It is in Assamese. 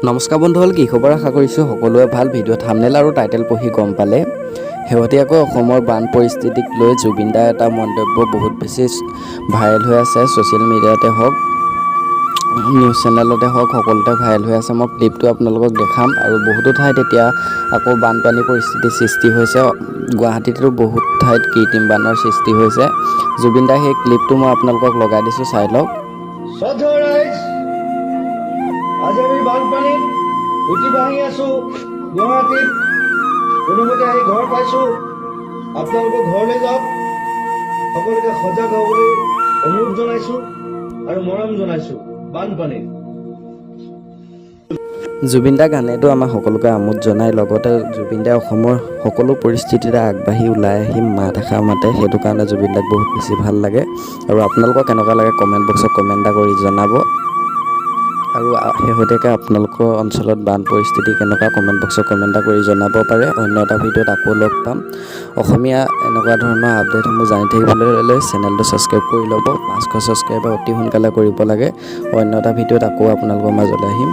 নমস্কাৰ বন্ধুসকল, কি খবৰ? আশা কৰিছোঁ সকলোৱে ভাল। ভিডিঅ' থামনেল আৰু টাইটেল পঢ়ি গম পালে, শেহতীয়াকৈ অসমৰ বান পৰিস্থিতিক লৈ জুবিন দাৰ এটা মন্তব্য বহুত বেছি ভাইৰেল হৈ আছে। ছ'চিয়েল মিডিয়াতে হওক, নিউজ চেনেলতে হওক, সকলোতে ভাইৰেল হৈ আছে। মই ক্লিপটো আপোনালোকক দেখাম। আৰু বহুতো ঠাইত এতিয়া আকৌ বানপানী পৰিস্থিতিৰ সৃষ্টি হৈছে। গুৱাহাটীতো বহুত ঠাইত কৃত্ৰিম বানৰ সৃষ্টি হৈছে। জুবিন দাৰ সেই ক্লিপটো মই আপোনালোকক লগাই দিছোঁ, চাই লওক। শ্ৰদ্ধেয় ৰাইজ, আজি আমি বানপানীত উটি ভাহি আছো গুৱাহাটীত। কোনোমতে আহি ঘৰ পাইছো। আপোনালোকৰ ঘৰলৈ যাওক। সকলোকে সজাগ হ'বলৈ অনুৰোধ জনাইছো আৰু মৰম জনাইছো বানপানীত। জুবিন দাৰ গানেতো আমাক সকলোকে আমোদ জনায়, লগতে জুবিন দাই অসমৰ সকলো পৰিস্থিতিতে আগবাঢ়ি ওলাই আহি মাত এষাৰ মাতে। সেইটো কাৰণে জুবিন দাক বহুত বেছি ভাল লাগে। আৰু আপোনালোকৰ কেনেকুৱা লাগে, কমেণ্ট বক্সত কমেণ্ট এটা কৰি জনাব। আৰু শেহতীয়াকৈ আপোনালোকৰ অঞ্চলত বান পৰিস্থিতি কেনেকুৱা, কমেণ্ট বক্সত কমেণ্ট এটা কৰি জনাব পাৰে। অন্য এটা ভিডিঅ'ত আকৌ লগ পাম। অসমীয়া এনেকুৱা ধৰণৰ আপডেটসমূহ জানি থাকিবলৈ হ'লে চেনেলটো ছাবস্ক্ৰাইব কৰি ল'ব। 500 ছাবস্ক্ৰাইবাৰ অতি সোনকালে কৰিব লাগে। অন্য এটা ভিডিঅ'ত আকৌ আপোনালোকৰ মাজলৈ আহিম।